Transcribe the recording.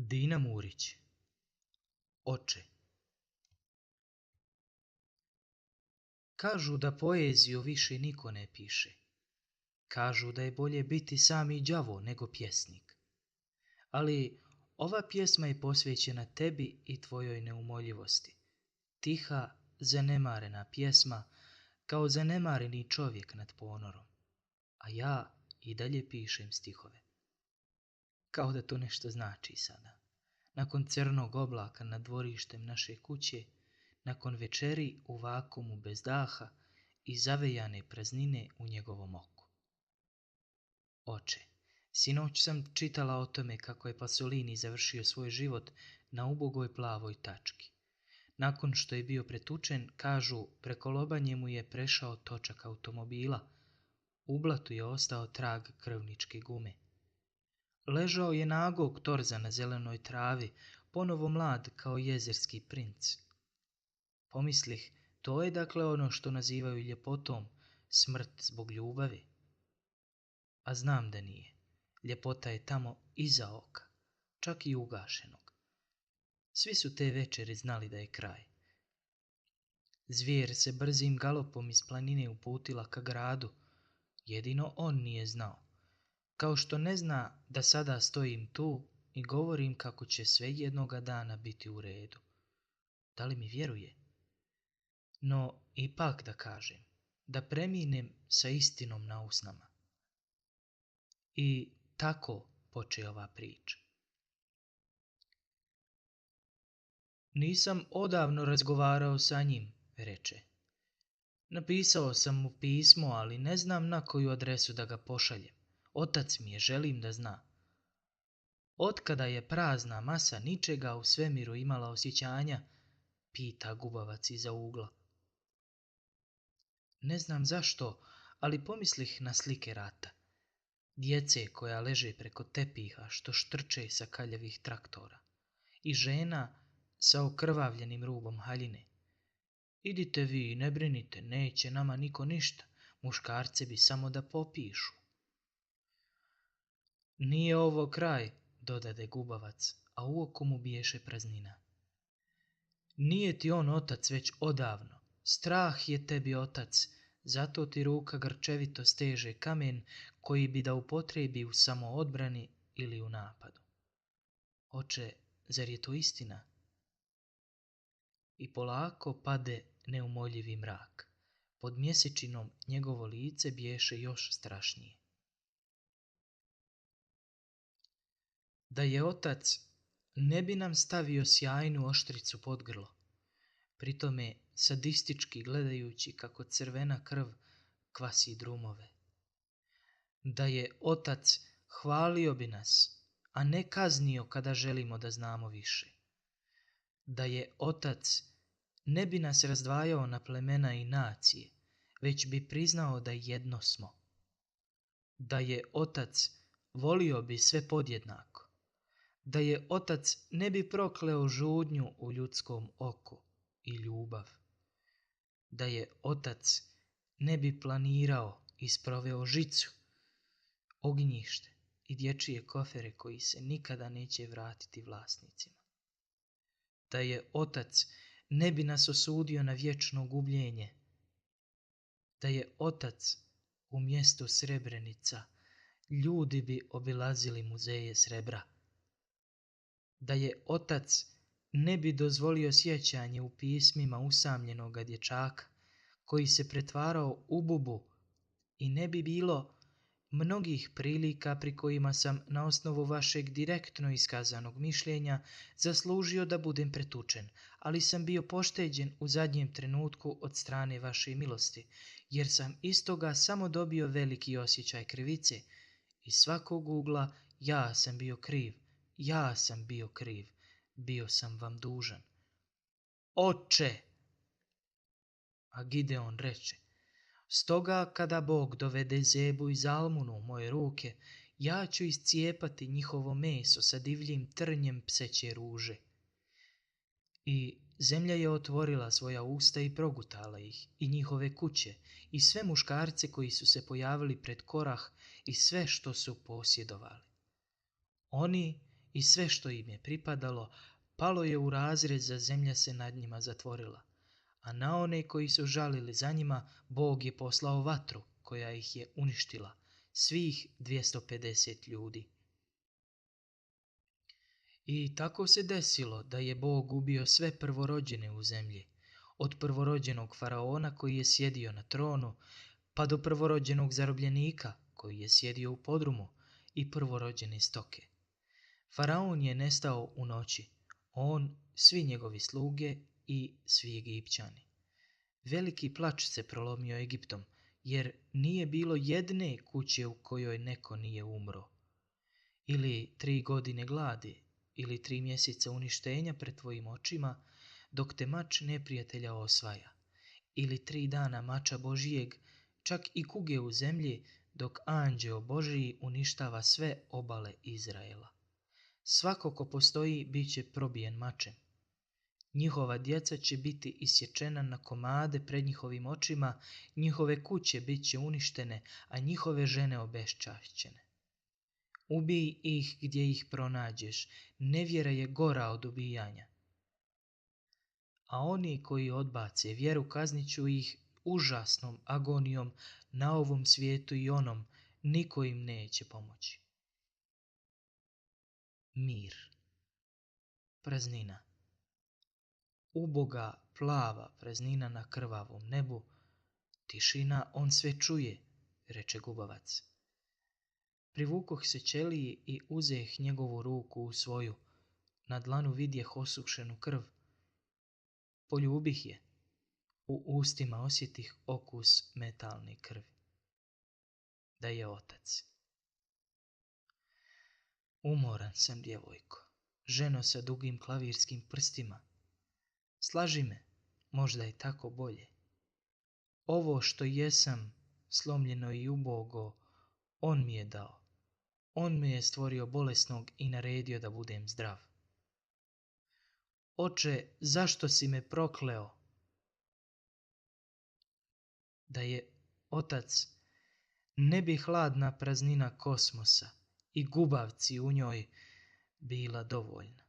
Dina Murić. Oče. Kažu da poeziju više niko ne piše. Kažu da je bolje biti sami đavo nego pjesnik. Ali ova pjesma je posvećena tebi i tvojoj neumoljivosti. Tiha, zanemarena pjesma, kao zanemareni čovjek nad ponorom. A ja i dalje pišem stihove. Kao da to nešto znači sada. Nakon crnog oblaka nad dvorištem naše kuće, nakon večeri u vakumu bez daha i zavejane praznine u njegovom oku. Oče, sinoć sam čitala o tome kako je Pasolini završio svoj život na ubogoj plavoj tački. Nakon što je bio pretučen, kažu, preko lobanje mu je prešao točak automobila. U blatu je ostao trag krvničke gume. Ležao je nagog torza na zelenoj travi, ponovo mlad kao jezerski princ. Pomislih, to je dakle ono što nazivaju ljepotom, smrt zbog ljubavi. A znam da nije. Ljepota je tamo iza oka, čak i ugašenog. Svi su te večeri znali da je kraj. Zvijer se brzim galopom iz planine uputila ka gradu. Jedino on nije znao. Kao što ne zna da sada stojim tu i govorim kako će sve jednoga dana biti u redu. Da li mi vjeruje? No, ipak da kažem, da preminem sa istinom na usnama. I tako poče ova priča. Nisam odavno razgovarao sa njim, reče. Napisao sam mu pismo, ali ne znam na koju adresu da ga pošaljem. Otac mi je, želim da zna. Otkada je prazna masa ničega u svemiru imala osjećanja, pita gubavac iza ugla. Ne znam zašto, ali pomislih na slike rata. Djece koja leže preko tepiha što štrče sa kaljevih traktora. I žena sa okrvavljenim rubom haljine. Idite vi, ne brinite, neće nama niko ništa. Muškarce bi samo da popišu. Nije ovo kraj, dodade gubavac, a u oku mu biješe praznina. Nije ti on otac već odavno. Strah je tebi otac, zato ti ruka grčevito steže kamen koji bi da upotrebi u samoodbrani ili u napadu. Oče, zar je to istina? I polako pade neumoljivi mrak. Pod mjesečinom njegovo lice biješe još strašnije. Da je otac, ne bi nam stavio sjajnu oštricu pod grlo, pritome sadistički gledajući kako crvena krv kvasi drumove. Da je otac, hvalio bi nas, a ne kaznio kada želimo da znamo više. Da je otac, ne bi nas razdvajao na plemena i nacije, već bi priznao da jedno smo. Da je otac, volio bi sve podjednako. Da je otac, ne bi prokleo žudnju u ljudskom oku i ljubav. Da je otac, ne bi planirao i sproveo žicu, ognjište i dječje kofere koji se nikada neće vratiti vlasnicima. Da je otac, ne bi nas osudio na vječno gubljenje. Da je otac, u mjestu Srebrenica, ljudi bi obilazili muzeje srebra. Da je otac, ne bi dozvolio sjećanje u pismima usamljenoga dječaka koji se pretvarao u bubu i ne bi bilo mnogih prilika pri kojima sam na osnovu vašeg direktno iskazanog mišljenja zaslužio da budem pretučen, ali sam bio pošteđen u zadnjem trenutku od strane vaše milosti, jer sam istoga samo dobio veliki osjećaj krivice. Iz svakog ugla ja sam bio kriv, bio sam vam dužan. Oče! A Gideon reče, stoga kada Bog dovede Zebu i Zalmunu u moje ruke, ja ću iscijepati njihovo meso sa divljim trnjem pseće ruže. I zemlja je otvorila svoja usta i progutala ih, i njihove kuće, i sve muškarce koji su se pojavili pred Korah, i sve što su posjedovali. Oni i sve što im je pripadalo, palo je u razred, za zemlja se nad njima zatvorila. A na one koji su žalili za njima, Bog je poslao vatru koja ih je uništila, svih 250 ljudi. I tako se desilo da je Bog ubio sve prvorođene u zemlji, od prvorođenog faraona koji je sjedio na tronu, pa do prvorođenog zarobljenika koji je sjedio u podrumu i prvorođene stoke. Faraon je nestao u noći, on, svi njegovi sluge i svi Egipćani. Veliki plač se prolomio Egiptom, jer nije bilo jedne kuće u kojoj neko nije umro. Ili 3 godine gladi, ili 3 mjeseca uništenja pred tvojim očima, dok te mač neprijatelja osvaja. Ili 3 dana mača Božijeg, čak i kuge u zemlji, dok anđeo Božiji uništava sve obale Izraela. Svako ko postoji bit će probijen mačem. Njihova djeca će biti isječena na komade pred njihovim očima, njihove kuće bit će uništene, a njihove žene obeščašćene. Ubij ih gdje ih pronađeš, nevjera je gora od ubijanja. A oni koji odbace vjeru kaznit ću ih užasnom agonijom na ovom svijetu i onom, niko im neće pomoći. Mir. Praznina. Uboga plava praznina na krvavom nebu. Tišina, on sve čuje, reče gubavac. Privukoh se ćeliji i uzeh njegovu ruku u svoju. Na dlanu vidjeh osušenu krv. Poljubih je. U ustima osjetih okus metalne krvi. Da je otac. Umoran sam, djevojko, ženo sa dugim klavirskim prstima. Slaži me, možda je tako bolje. Ovo što jesam, slomljeno i ubogo, on mi je dao. On me je stvorio bolesnog i naredio da budem zdrav. Oče, zašto si me prokleo? Da je otac, ne bi hladna praznina kosmosa i gubavci u njoj bila dovoljna.